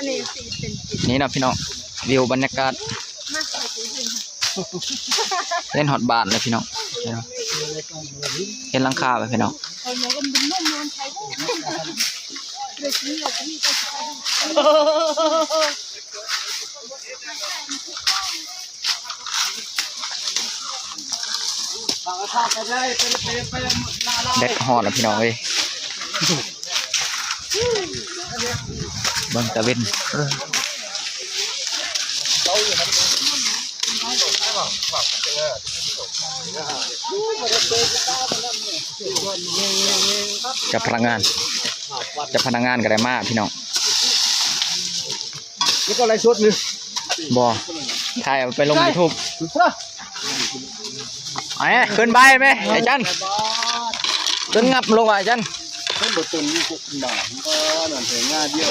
ນີ້ເນາະພີ່ນ້ອງ ວິວບັນຍາກາດ ເຫັນຮອດບ້ານເລີຍພີ່ນ້ອງ ເຫັນ ເຫັນຫຼັງຄາໄປພີ່ນ້ອງ. ແດດຮ້ອນລະພີ່ນ້ອງເອີຍ ເບິ່ງຕາເວັນ ເອີ ຈັບພະນັກງານ ຈັບພະນັກງານກໍໄດ້ມາພີ່ນ້ອງ. ແລ້ວກໍໄລຟ໌ສົດນີ້ ບໍ່ ຖ່າຍເອົາໄປລົງຢູທູບ. ເອົາ ຂຶ້ນໄປແມ່ ໄອ້ຈັນ ຂຶ້ນງັບລົງວ່າ ໄອ້ຈັນ ເພິ່ນບໍ່ຕົນຢູ່ພວກບາງ ກໍນັ້ນແທ້ງາດຽວ